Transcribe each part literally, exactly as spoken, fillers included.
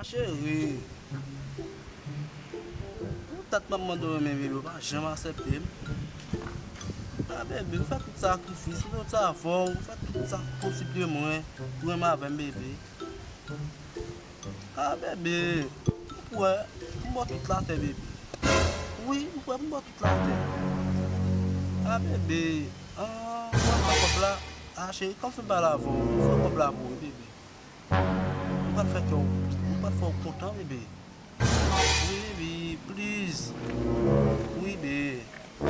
Cheri, pou tèt m ap mande w renmen bebe, ou pa janm aksepte m. A bebe, ou fè tout sakrifis, m sot avè w, ou fè tout sa k posib de mwen pou renmen avè m bebe. A bebe, m prè pou m ba w tout latè bebe. Wi, m prè pou m ba w tout latè. A bebe, ah, m pral fè kòb la. A cheri, kòm fin pale avè w, m fè kòb la pou ou bebe. M pral fè kè w, m pral fè w kontan bebe. Wi bebe, please. Wi bebe. Ou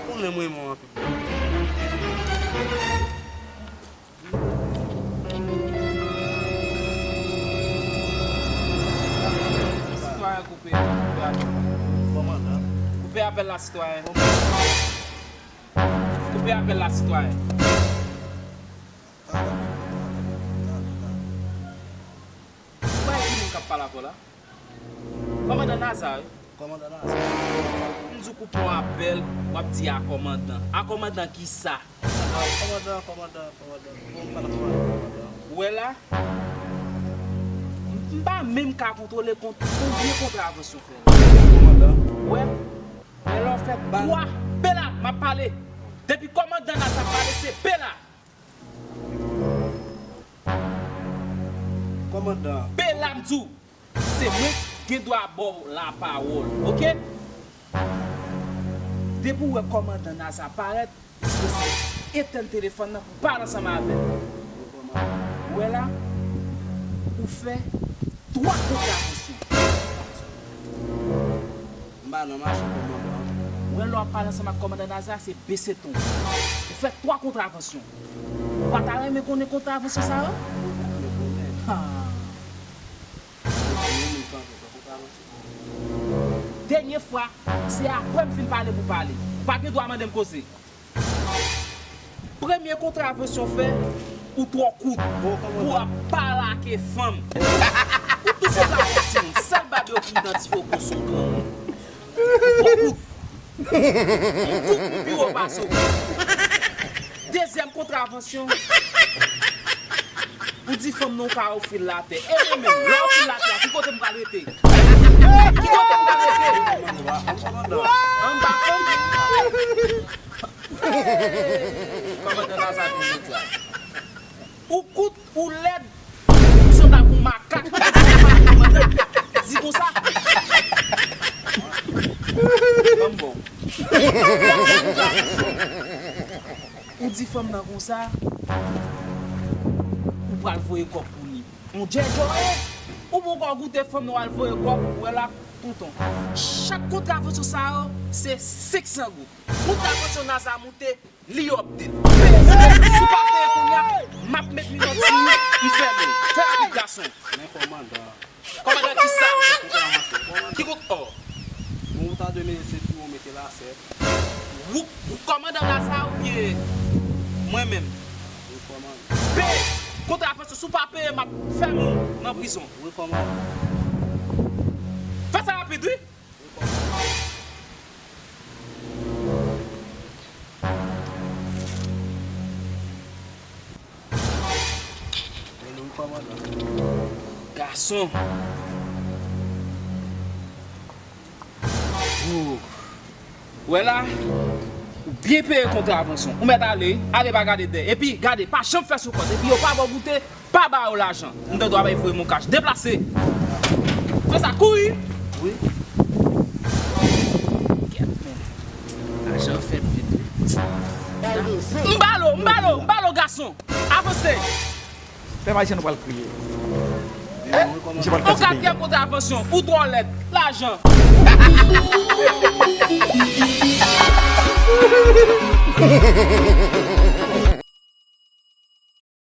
konnen m renmen w anpil. Sitwayen, koupe, koupe apèl la. Kòmandan. Koupe apèl la, sitwayen. Koupe apèl la, sitwayen. Ou pa wè ki moun k ap pale avè w la? Kòmandan Naza, wi. Kòmandan Naza. M di w koupe yon apèl, w ap di a kòmandan. A kòmandan kisa? Ah, kòmandan, kòmandan, kòmandan. Bon, m pa nan kòmandan, kòmandan. Ou wè la? M pa menm ka kontwole kont, konbyen kontravansyon fè la. Kòmandan. Ou wè? Lè w fè twa, bela, m ap pale. Depi kòmandan Naza ap pale, se bela. Kòmandan. Bela m di w, se mwen k gen dwa ba w lapawòl, oke? Depi w wè kòmandan Naza parèt, ou sipoze etèn telefòn nan pou w pale ansanm avè m. Ou wè la, ou fè twa kontravansyon. M pa nan mache, kòmandan. Ou wè lè w ap pale ansanm ak kòmandan Naza, se bese ton. Ou fè twa kontravansyon. Ou pa ta renmen konnen kontravansyon sa yo? Ha. Dènye fwa, se apre m fin pale pou pale. Ou pa gen dwa mande m koze. Premye kontravansyon fè, ou twò kout. Ou ap pale ak fanm. Ou tou se sa yon ti moun. Sèl bab yo ki idantifye w pou son granmoun. Ou twò kout. Ou kout, ou pi wo pase w. Dezyèm kontravansyon, ou di fanm nan ou ka ofri l latè. E mwen menm, lè w ofri l latè a, ki kote m pral rete? Ki kote m pral rete? Anba fanm? Kòmandan Naza vin jodi a. Ou kout, ou lèd, ou sanble ak yon makak. Di konsa. Ban m ba w. Ou di fanm nan konsa, ou pral voye kòb pou li. Yon djèdjò, eh! Ou poko goute fanm nan, w al voye kòb, ou wè la, tonton. Chak kontravansyon sa yo, se senk san goud. Kontravansyon Naza moute, li update. Peye, si w pa peye kounye a, m ap met li nan ti, m fèmen. Fè rapid, gason. Men kòmandan. Kòmandan kisa? Ki kout ò? Bon, ou ta dwe mete se tou ou mete lasèt. Ou, ou kòmandan Naza oubyen mwen menm? Wi, kòmandan. Peye! Kontravansyon, si w pa peye, m ap fèmen w nan prizon. Wi, kòmandan. Fè sa rapid, wi! Gason. Ou wè la, ou byen peye kontravansyon. Ou mèt ale, ale pa gade dèyè. Epi, gade, pa janm fè sou kòd. Epi yo pa ba w goute, pa ba yo lajan. M te dwe bay voye m yon kach. Deplase. Fè sa, kouri. Wi. Kèt, men. Lajan fèt vit, wi. M balo, m balo, m balo, gason. Avanse. Fè m ayisyen nou pral kriye. Misye pral fè ti peyi. Yon katriyèm kontravansyon, ou twò lèd. Lajan.